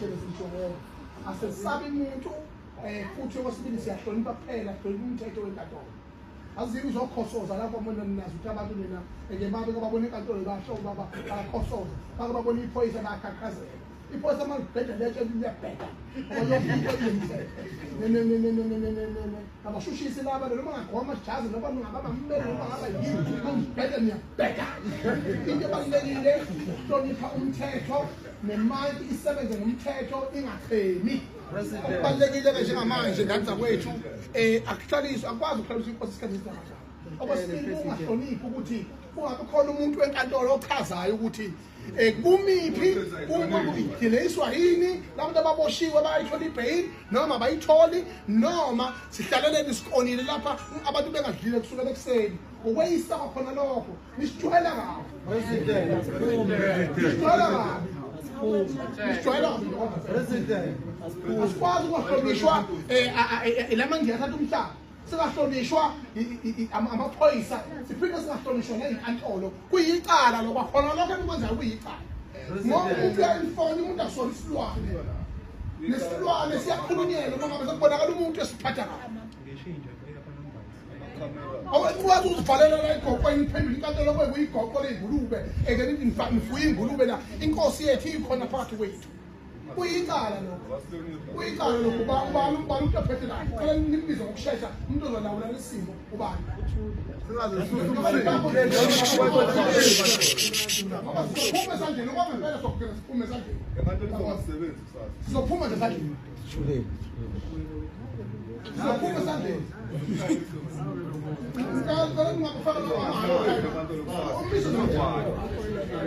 ejele sijwayele, asesabi muntu. Futhi okwesibili siyahlonipha kuphela, sihlonipha umthetho wenkantolo. Azike uzokhosoza lapho mina ninazi ukuthi abantu nina eke babe babona inkantolo basho baba bayakhosoza, bake babona iphoyisa bayaqhaqhazela. Iphoyisa uma libheda letshe liyabheda ngoba yonke into inemthetho. Nabashushisi laba noma ngagqoka amajazi noma ngaba bambele noma ngaba yini, mangibheda niyabheda. Into ebalulekile ukuhlonipha umthetho nemali isebenze ngomthetho ingachemi. Okubalulekile-ke njengamanje ngane zakwethu akuhlaliswa, akwazi ukuhlaliswa inkosi isikhathi esikanjalo. Okwesibili, ungahloniphi ukuthi kungabi khona umuntu wenkantolo ochazayo ukuthi kumiphi kudilayiswa yini labantu ababoshiwe bayayithola ibheyili noma abayitholi, noma sihlaleleni sikonile lapha abantu bengadlile kusukela ekuseni. Ukweyisa kwakhona lokho, nisijwayela kabi, nisijwayela kabi, nisijwayela kabi. Asikwazi ukungahlonishwa la mandiya athatha umhlaba, singahlonishwa amaphoyisa, siphinde singahlonishwa neyinkantolo. Kuyicala lokwakhona lokho enikwenzayo, kuyicala ngoba umuntu uyayifona, umuntu akusona isilwane, nesilwane siyakhulunyelwa uma ngabe sekubonakala umuntu esiphatha kabi. Awukwazi ukuzivalela la egoqweni iphendule inkantolo kube kuyigoqo ley'ngulube, eke nithi nifuye ingulube la, inkosi yethu ikhona phakathi kwethu. Kuyicala lokho, kuyicala lokho. Ubani, ubani umuntu ophethe la? Cela nimbize ngokushesha umuntu ozolawula lesimo, ubani? Ngoba sizophuma esandleni okwangempela, sokugcina siphume esandleni, sizophuma nje esandleni, sizophuma esandleni. Cela ningakufaka umbizo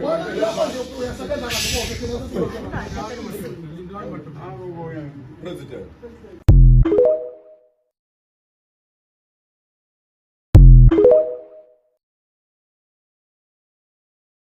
wena lapho nje, uyasebenza kahle konke, thina President.